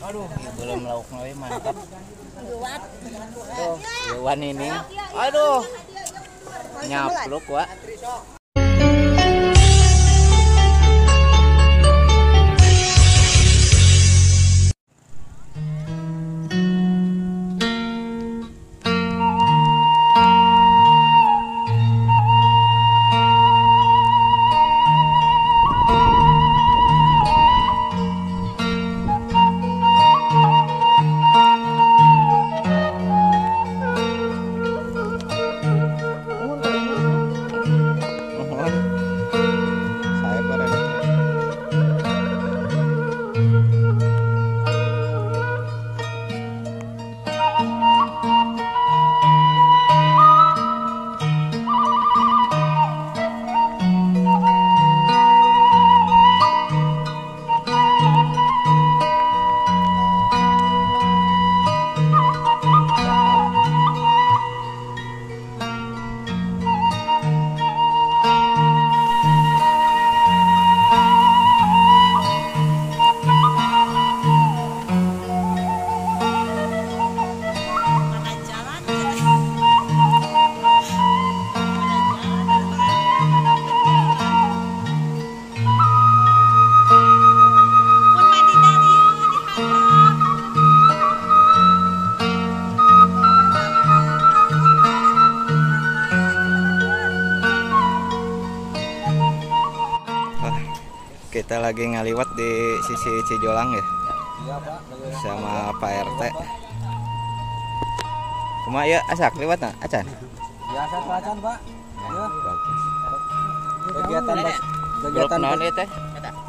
Aduh, belum lauk we mantap. Aduh, hewan ini. Aduh. Nyapluk, Wak. Kita lagi ngaliwat di sisi Cijolang ya, sama Pak RT. Kumaha ya asak liwat nah, acan? Biasa acan Pak. Ya. Bagus. Kegiatan grup naon ieu teh?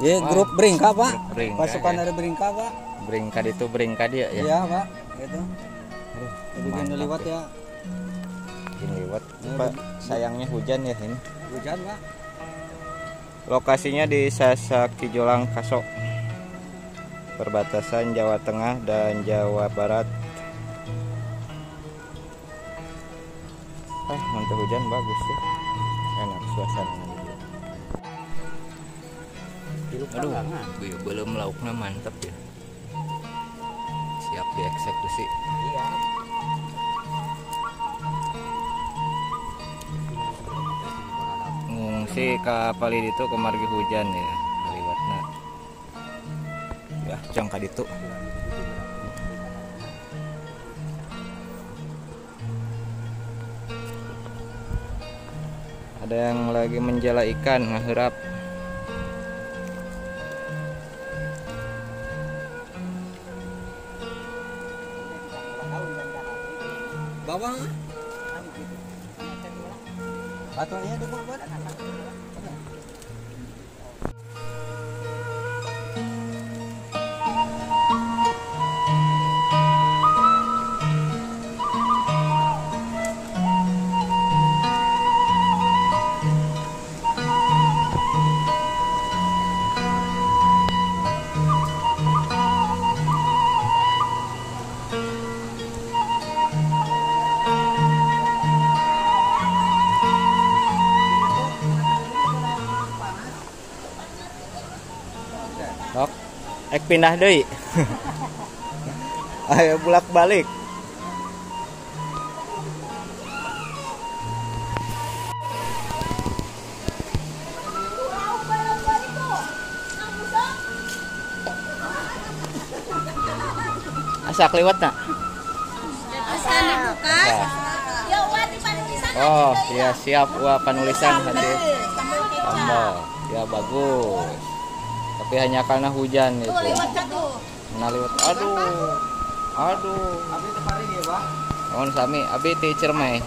Iya, grup Bringka Pak. Bringka, pasukan ya. Dari Bringka Pak. Bringka itu Bringka dia ya. Iya Pak, gitu. Aduh, ngaliwat ya. Ngaliwat. Pak, sayangnya hujan ya ini. Hujan Pak. Lokasinya di Sasak Cijolang Kaso, perbatasan Jawa Tengah dan Jawa Barat. Untuk hujan bagus ya, enak suasananya. Aduh, belum lauknya mantap ya, siap dieksekusi. Iya. Ngungsi ke palid itu kemargi hujan ya, liwatna. Ya, jang ka ditu. Ada yang lagi menjala ikan ngaheurap. Bawang. Batunya dibuat. Sok, ek pindah deui. Ayo bolak-balik. Asak liwat nak? Oh, ya siap wah panulisan nanti. Tambah. Ya bagus. Tapi hanya karena hujan itu. Nah, lewat. Aduh. Aduh. Abi teparing ya, Pak. Mohon sami, abi ti Ciremai.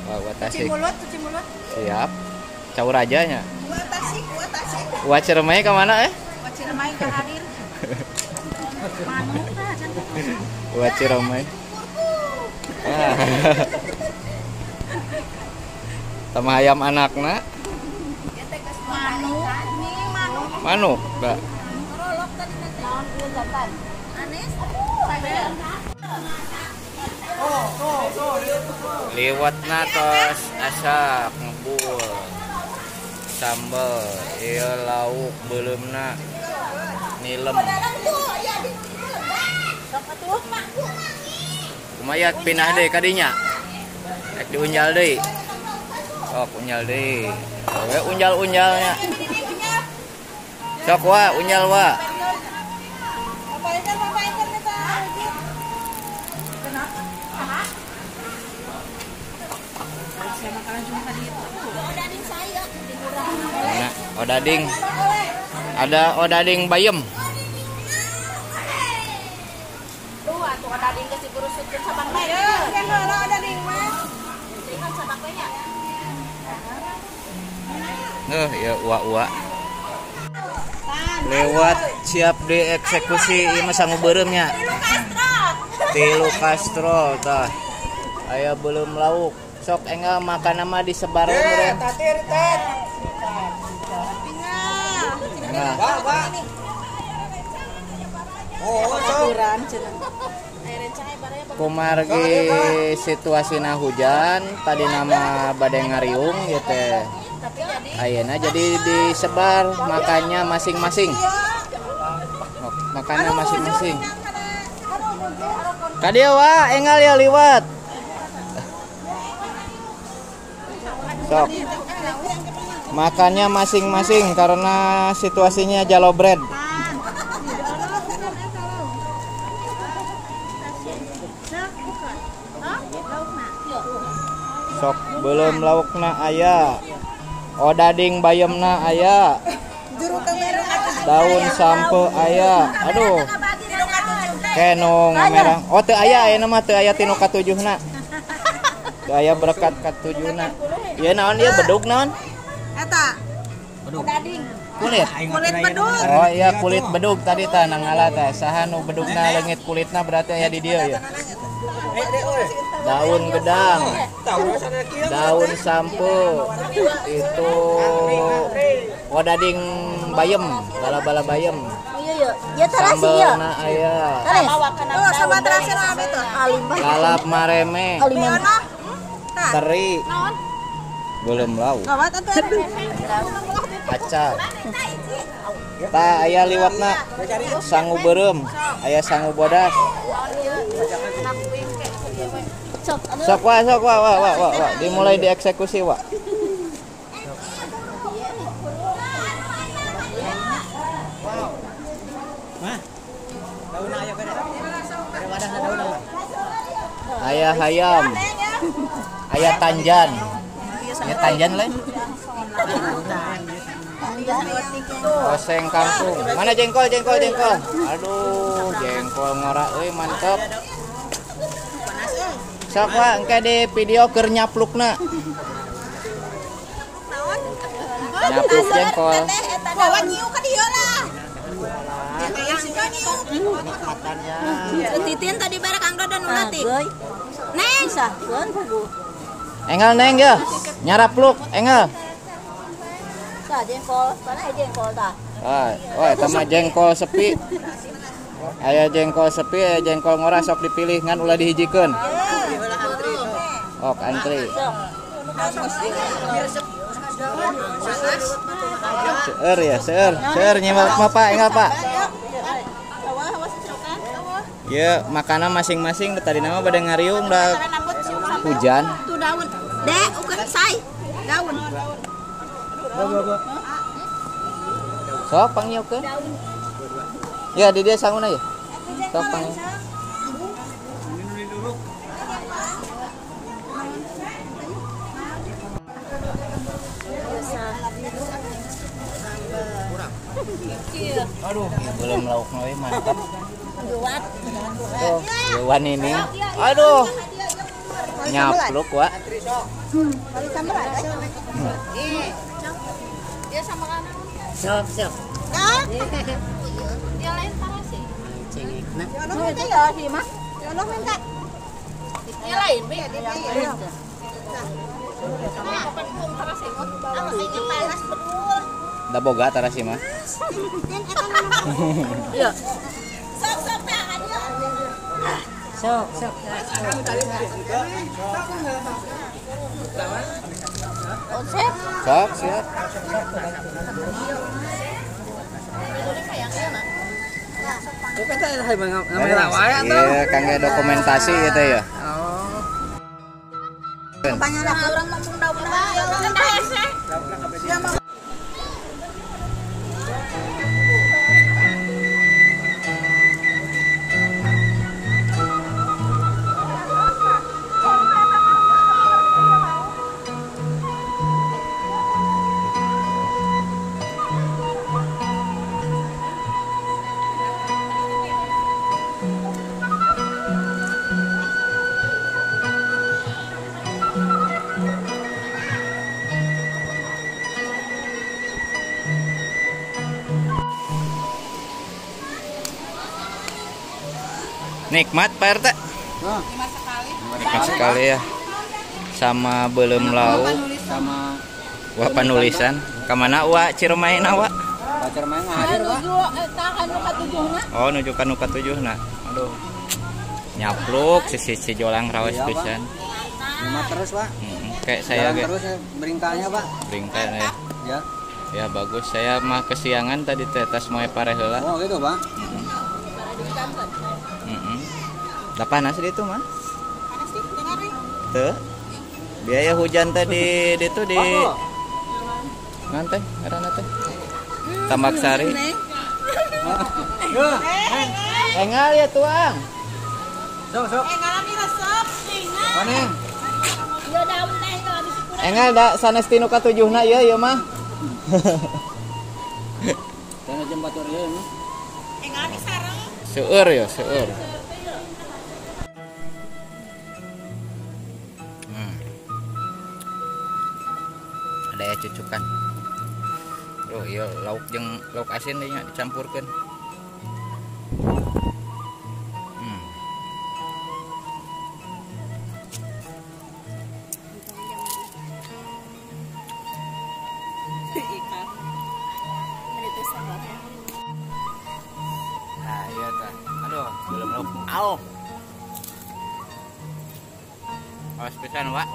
Wah, tasik. Cuci mulut, Siap. Caur aja nya. Wah, tasik, wah, tasik. Wah, Ciremai ke mana eh? Wah, Ciremai ke hadir. Manuk tah can. Wah, Ciremai. Sama ayam anakna. Manuk, manuk. Manuk, Mbak. Liwatna tos asak ngebul. Sambal, ieu lauk beuleumna nilem. Kumaha pindah deui ka dinya? Rek diunjal deui. Sok unjal deui. We unjal-unjalnya. Sok wa unjal wa. Nah, odading. Ada odading bayem. Ya ua-ua. Lewat siap dieksekusi ieu mah sangu beureumnya. Tilu kastrol tah. Aya belum lauk. Sok enggal makan mah disebar meureun. Kumargi situasina hujan tadi nama bade ngariung ieu teh. Ayeuna jadi disebar makannya masing-masing. Makannya masing-masing. Ka dieu wa enggal ya liwat. Sok. Makannya masing-masing karena situasinya jalobred. Sok belum laukna aya. Odading bayemna aya. Daun sampe aya. Aduh. Keno ngamerang. Oh teu aya ayeuna mah teu aya tinu katujuhna. Teu aya berkat katujuhna. Ieu naon ieu bedug naon? Eta. Bedug. Kulit. Kulit bedug. Oh iya kulit bedug tadi tah nangala teh. Saha nu bedugna leungit kulitna berarti aya di dieu ya. Daun gedang, daun sampo, itu odading bayem, bala-bala bayem. Sambelna aya. Lalap mareme, teri, belum lauk. Acar. Tah aya liwatna sangu beureum, aya sangu bodas. Sok wa, sok wa, wa, wa, wa, dimulai dieksekusi wa. Aya hayam, aya tanjan, ya tanjan lain. Oseng kangkung, mana jengkol, jengkol, jengkol. Aduh, jengkol ngorak, euy mantap. Sok wa engke di video keur nyaplukna. Nyapluk jengkol. Bawa nyiu ka dieu lah. Titin tadi bare Kang Dodon ulati. Neng sahkeun kudu. Enggal neng ya. Nyarapluk enggal. Tah jengkol, mana jengkol tah? Ah, oh eta mah jengkol sepi. Aya jengkol sepi, aya jengkol ngora sok dipilih ngan ulah dihijikeun. Ok antri. Seueur ya, seueur. Seueur nyimak mah Pak, enggal Pak. Ya, makanan masing-masing tadi nama bade ngariung da hujan. Tuh daun. Dek, ukeun sai. Daun. Sok pangnyiukeun. Ya, di dia sanguna ya. Sok pang. Aduh, ya belum lauk we mantap. Tuh, hewan ini. Aduh. Nyapluk, Wak. Sok, sok. Dia lain tarasi. Cengekna. Dia lain, Bi. Da boga tarasi mah. Iya. Sok, sok. Konsep. Sok, siap. Iya, kangge dokumentasi gitu ya. Oh. Nikmat Pak RT. Nikmat sekali. Nikmat sekali ya. Sama belum lauk sama wah panulisan. Kamana wa Ciremai-na wa? Ciremai ngahadir Pak. Oh, nuju ka nu katujuhna. Aduh. Nyapluk sisi si jolang rawas pisan. Nikmat terus, Pak. Kayak saya ge. Terus beringkanya, Pak. Beringkanya ya. Ya. Ya bagus, saya mah kesiangan tadi teh tas moe pare heula. Oh, gitu, Pak. Lah panas di itu mah. Panas sih, dengar. Teu. Biaya hujan tadi di itu di Ngan teh, ngaranna teh. Tambak Sari. Engal ya tuang. Sok sok. Engal mi resep. Koneng. Ieu daun teh habis kurang. Engal da sanes tinu katujuhna ieu ieu mah. Kana jam batur ieu mah. Engal mi sareng. Seueur ya, seueur. Ada ya cucukan. Oh iya, lauk jeung lauk asin deui nya dicampurkeun. Nah, iya tah. Aduh, belum lauk. Au. Awas pisan, Wak.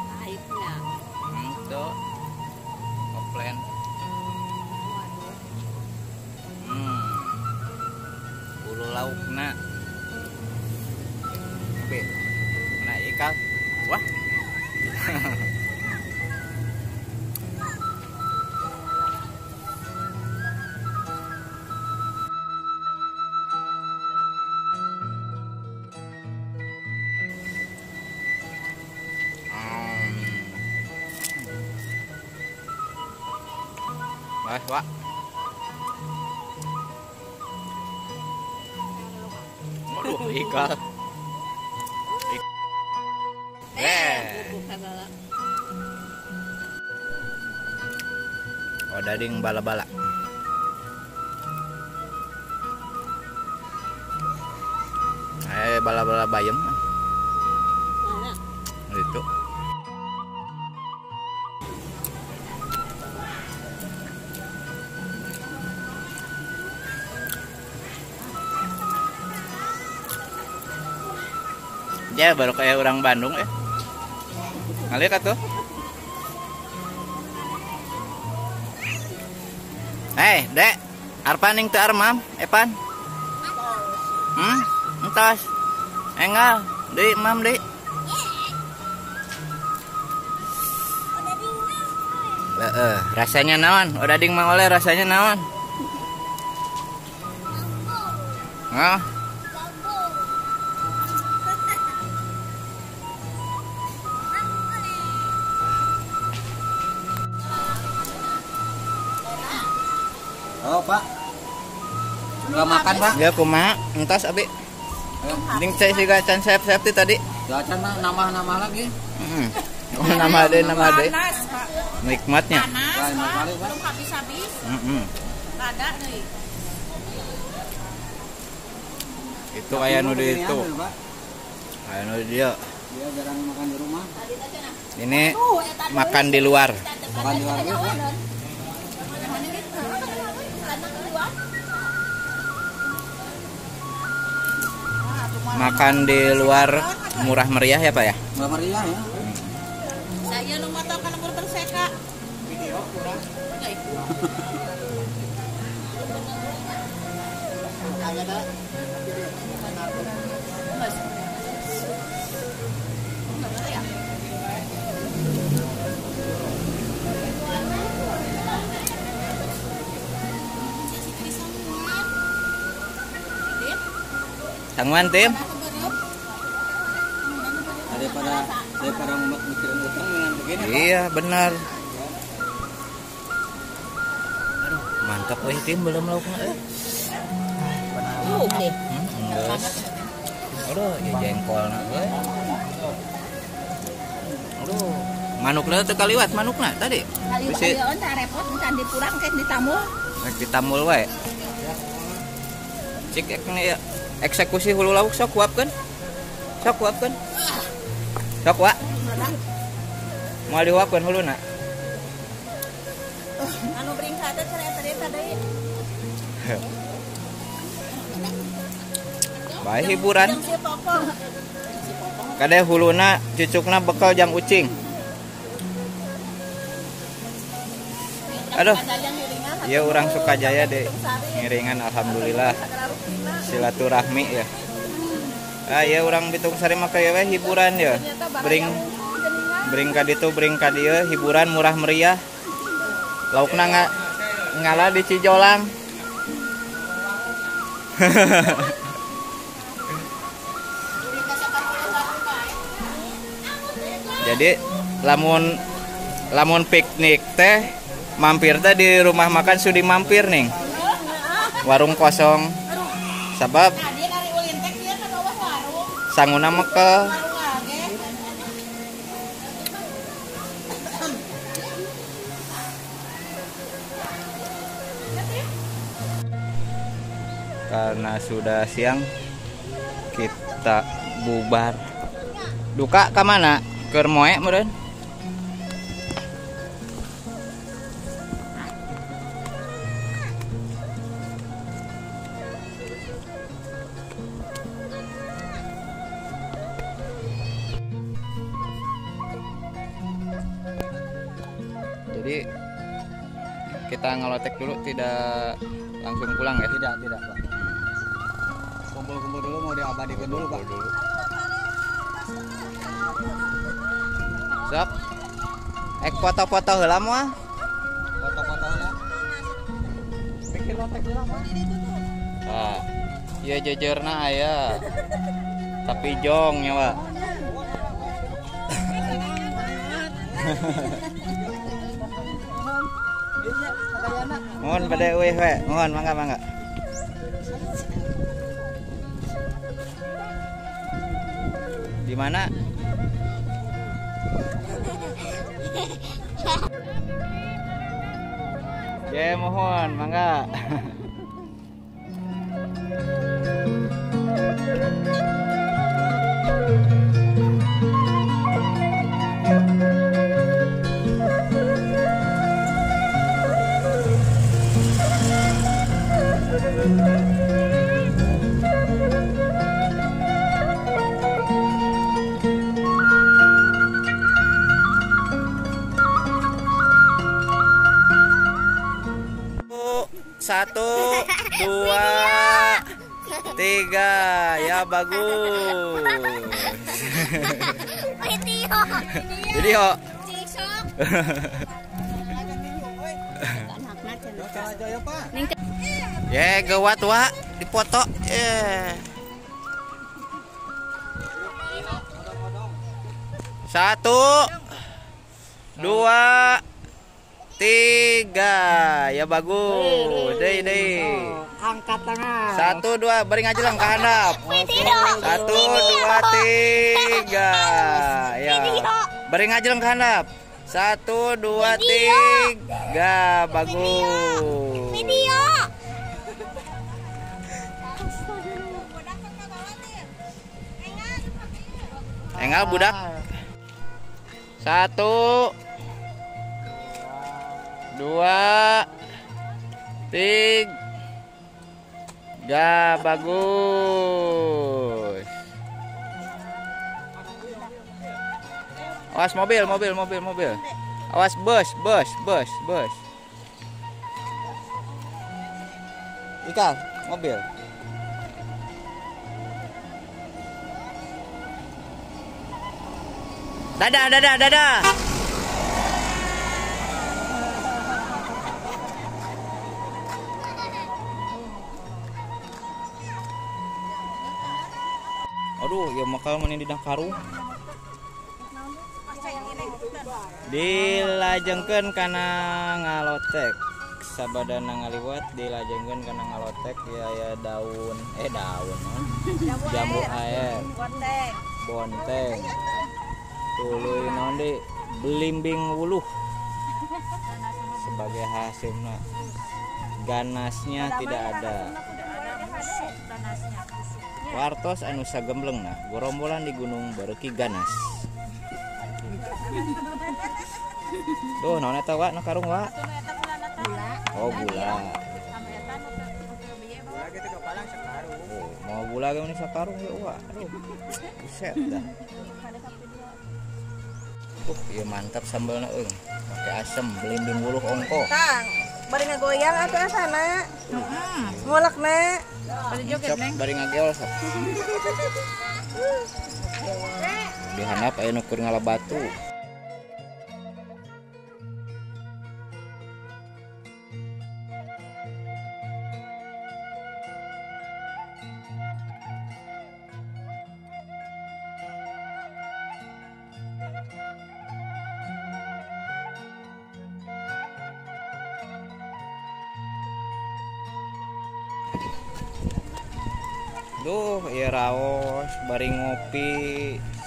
Pahitna. Tuh. Oplen. Bulu laukna. Oke. Nah, ikal. Wah. Wah, Wak. Waduh, ikal. Oh, dading bala-bala. Bala-bala bayam. Itu. Ya baru kayak orang Bandung ya. Ngalir atuh. Hei, Dek. Arpan ning teu armam, Epan? Entos. Engal, deui mam deui. Heeh, rasanya naon? Odading Mang Oleh rasanya naon? Hah? Oh, Pak. Enggak makan, Pak. Ya kumaha? Entos abi. Ding cai siga can seep-seep ti tadi. Ya can nambah-nambah lagi. Oh, nambah deui, nambah deui. Panas, Pak. Nikmatnya. Panas, Pak. Belum habis-habis. Rada deui. Itu aya nu di itu. Aya nu di dieu. Dia jarang makan di rumah. Ini makan di luar. Makan di luar. Makan di luar murah meriah ya Pak ya? Murah meriah ya. Saya nu motor kana berseka. Video kurang. Sanguan tim. Daripada mikirin utang dengan begini. Iya, benar. Aduh, mantap euy tim belum laukna euy. Oke. Aduh, ya jengkolna euy. Aduh, manukna teu kaliwat manukna tadi. Kaliwat teh repot can dipurangkeun ditamul. Rek ditamul wae. Cik ek ya. Eksekusi hulu lauk sok huapkeun. Sok huapkeun. Sok wa. Moal dihuapkeun huluna. Anu bringka teh cenah tadi. Bae hiburan. Kade huluna cucukna bekal jang ucing. Aduh. Ya orang Sukajaya deh. Ngiringan alhamdulillah. Silaturahmi ya. Ah ya orang Bitung Sari mah kaya we hiburan ya. Bring bring ka ditu bring ka dieu hiburan murah meriah. Laukna ngala di Cijolang. Jadi lamun piknik teh mampir teh di rumah makan Sudi mampir nih. Warung kosong. Sabab sanguna mekel. Karena sudah siang kita bubar. Duka ka mana? Keur moe meureun. Jadi kita ngelotek dulu, tidak langsung pulang ya? Tidak, tidak Pak. Kumpul-kumpul dulu, mau diabadikan dulu Pak. Dulu. Sok. Ek foto-foto heula moal? Foto-foto heula. Bikin lotek heula Pak. Ah, ieu jejerna aya. Tapi jong nya Pak. Mohon pada euy we, mohon mangga mangga. Di mana? Ya, mohon mangga. Satu, dua, tiga, ya bagus. Video. Ya, gawat wa dipoto. Satu, dua, tiga, ya bagus. Deh, deh. Angkat tangan. Satu, dua, baring aja lang ke handap. Satu, dua, tiga. Ya. Baring aja lang ke handap. Satu, dua, tiga, bagus. Video. Engal budak. Satu, dua, tiga, bagus. Awas mobil, mobil, mobil, mobil. Awas bus, bus, bus, bus. Ikal, mobil. Dadah, dadah, dadah. Aduh, ya makal mana di karung. Dilajengkeun kana ngalotek. Sabadana ngaliwat dilajengkeun kana ngalotek ya ya daun daun jambu air bonteng tuluy naon deui belimbing wuluh sebagai hasilna. Ganasnya tidak ada. Wartos anu sagemblengna gorombolan di gunung bareuki ganas. Duh, naon eta wa nu karung wa? Oh, gula. Oh, mau gula ge meni sakarung ge wa. Aduh. Buset dah. Ieu mantap sambalna eung. Pake asem belimbing wuluh ongko. Tang, bari ngagoyang atuh asana. Heeh. Ngolekna. Bari joget, Neng. Bari ngageol sok. Di handap aya nu keur ngala batu. Duh, ieu raos bari ngopi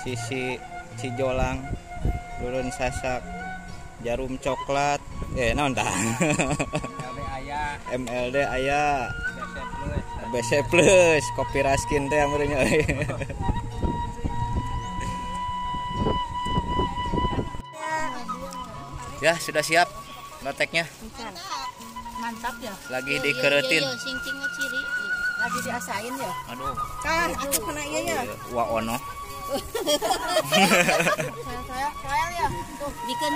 sisi Cijolang lurun sasak jarum coklat naon tah MLD aya MLD aya ABC plus kopi raskin teh ameureun nya. Ya, sudah siap loteknya. Mantap ya. Lagi dikeretin. Lagi diasain ya. Aduh. Kan aku kena iya ya. Wa ono. Coel ya.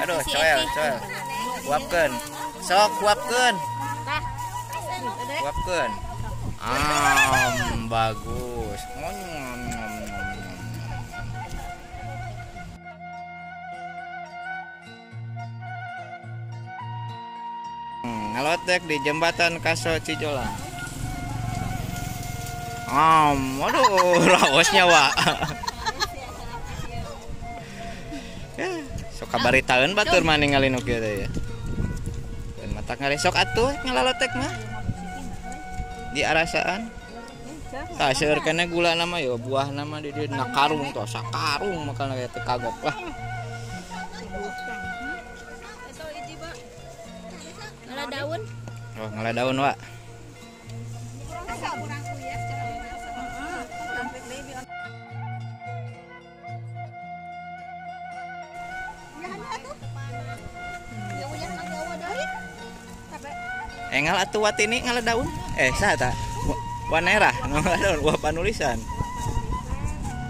Aduh, coel, coel. Huapkeun. Sok huapkeun. Huapkeun. Bagus. Ngalotek di jembatan Kaso Cijolang. Waduh, raosnya wa. Sok kabaritaeun batur mah ningali nu kieu teh ya. Dan matak ngaresok atuh ngalalotek mah. Di arasaan. Tah seueur keneh gula nama ya buah nama di dieu na karung toh sakarung makan teh kagok lah. Ngala daun. Oh, ngala daun, Wak. Engal atuh watini ngala daun. Saha ta? Wanerah ngala daun, wah panulisan.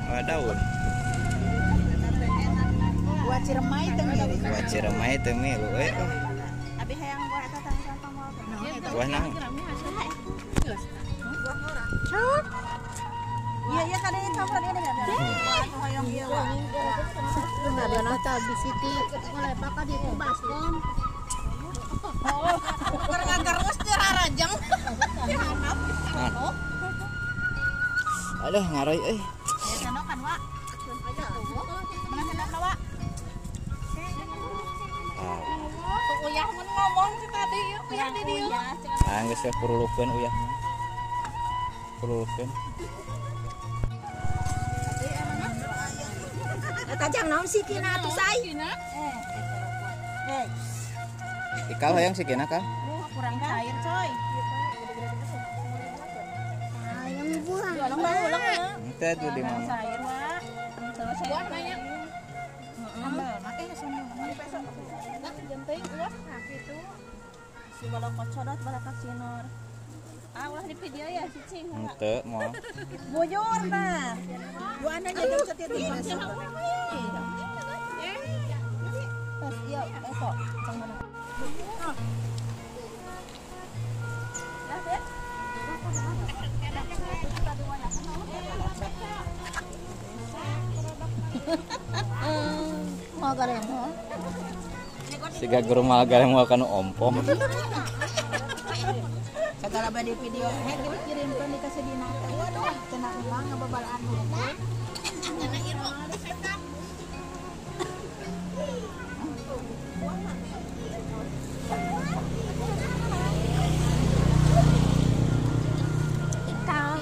Ngala daun. Wah Ciremai teh milu. Wah Ciremai teh milu we. Abi hayang buah eta tang sampah moal. Buah naon? Buah ngora. Iya iya kada ieu campur dia enggak. Hayang ieu wa. Nah, ta bisiti mulai paka di baskom. Oh, keur ngagerus teh harajang. Aduh ngaroy euy. Aya sendokan, Wak. Mana sendokna, Wak? Uyah mun ngomong si tadi, uyah di dieu. Ah, geus we purulukeun uyah. Purulukeun. Eta jang naon sikina atuh sai? Ikal hayang sikina kan? Kurang cair, coy. Hayang buah. Ente tuh di mana? Cair, Wak. Buah nanya. Sambal, make sambal. Nah, jenteng ulah nah kitu. Si balok codot balak sinor. Ah, ulah di video ya cicing. Henteu moal. Bujur tah. Buahna jadi setitik. garemo. Siga gerumal garemo kanu ompong. Segala bade video hek dikirimkeun di kasedina teh. Waduh, cenah urang ngababalaan hungkul. Ikan.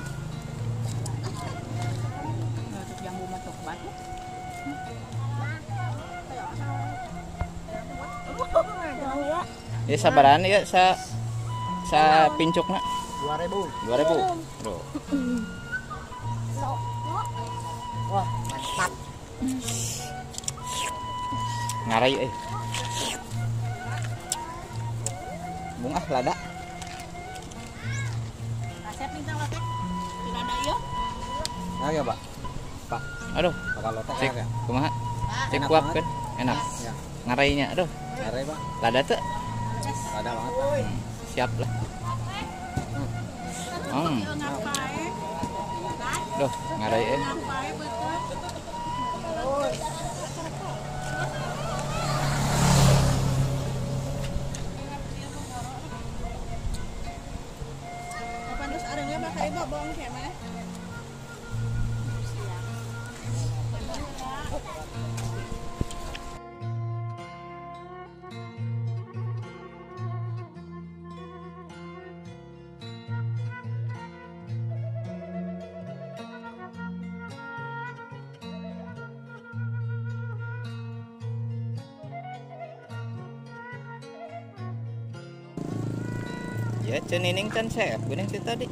Untuk jambu mah tok batu. Ya sabaran ya sa pincukna 2000. 2000. Tuh. Wah, mantap. Ngarai euy. Bungah lada. Kasep minta lotek. Tidak ada ieu. Nah, ya, Pak. Pak. Aduh, bakal lotek cek ya. Kumaha? Cek kuap kan? Enak. Ya. Ngarainya aduh. Ngarai, Pak. Lada teu? Lada banget, Pak. Siap lah. Duh, ngarai euy. Kapan terus arengnya bakal ibu bohong kemeh. Ya cenining kan chef, geuning ti tadi.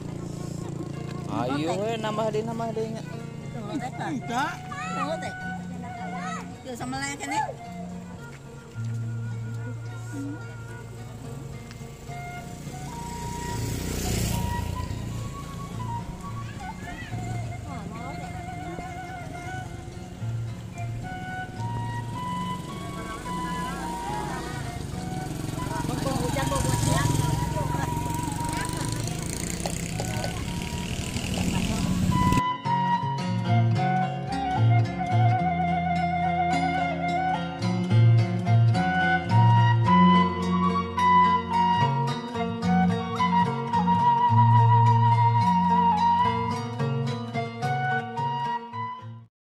Ayo we nambah deui nya. Enggak. Teh. Teu sama lain keneh.